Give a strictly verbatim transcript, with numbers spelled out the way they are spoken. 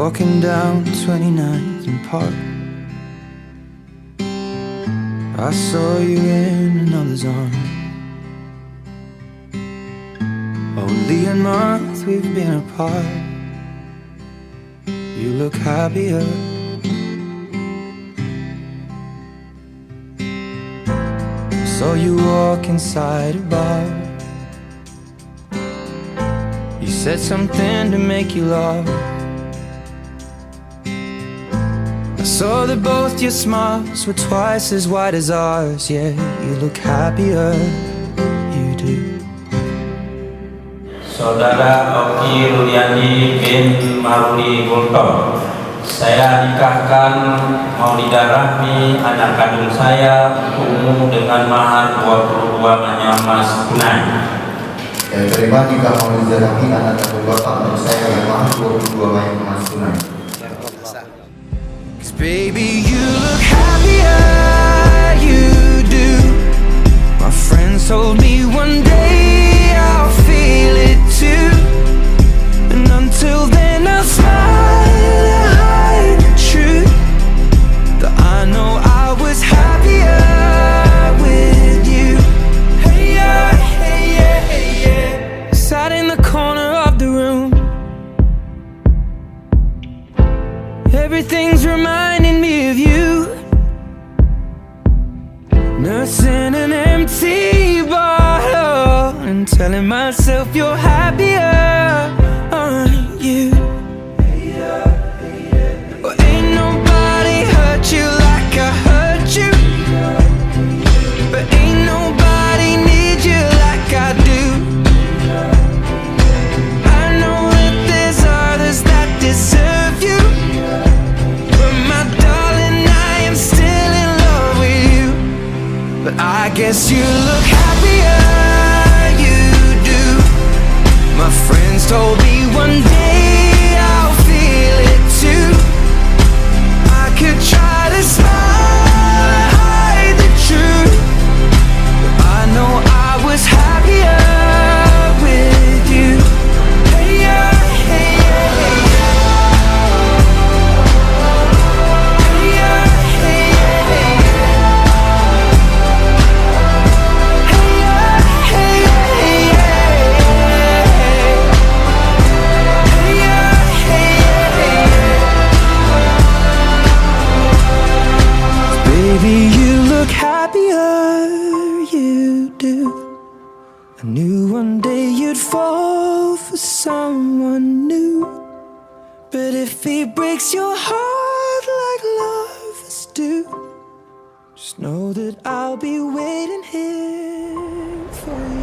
Walking down twenty-ninth and Park, I saw you in another's arms. Only a month we've been apart. You look happier. Saw you walk inside a bar. You said something to make you laugh. I saw that both your smiles were twice as wide as ours. Yeah, you look happier, you do. Saudara Oki Rudiandi bin Maruli Gultom, saya nikahkan Maulidah Rahmi, anak kandung saya, untukmu dengan mahar dua puluh dua manyam emas tunai. Saya terima nikah Maulidah Rahmi, anak kandung Bapak, untuk saya dengan mahar dua puluh dua manyam emas tunai. 'Cause baby, you look happier, you do. My friends told me one day I'll feel it too. And until then, I'll smile and hide the truth. But I know I was happier with you. Hey, yeah, hey, yeah, hey, yeah. Sat in the corner of the room. Everything's reminding me of you. Nursing an empty bottle and telling myself you're happier, aren't you? Well, ain't nobody hurt you like I hurt you. But ain't nobody need you like I do. I know that there's others that deserve you. But my darling, I am still in love with you. But I guess you look happier, you do. My friends told me one day I'll feel it too. I could try to smile and hide the truth. I know I was happier with you. Hey, yeah, hey, yeah, hey, yeah. Hey, yeah, hey, yeah, hey, yeah. Hey, yeah, hey, yeah, hey, yeah. Hey, yeah, hey, yeah, hey, yeah. Baby, you look happier, you do. I knew one day you'd fall for someone new. But if he breaks your heart like lovers do, just know that I'll be waiting here for you.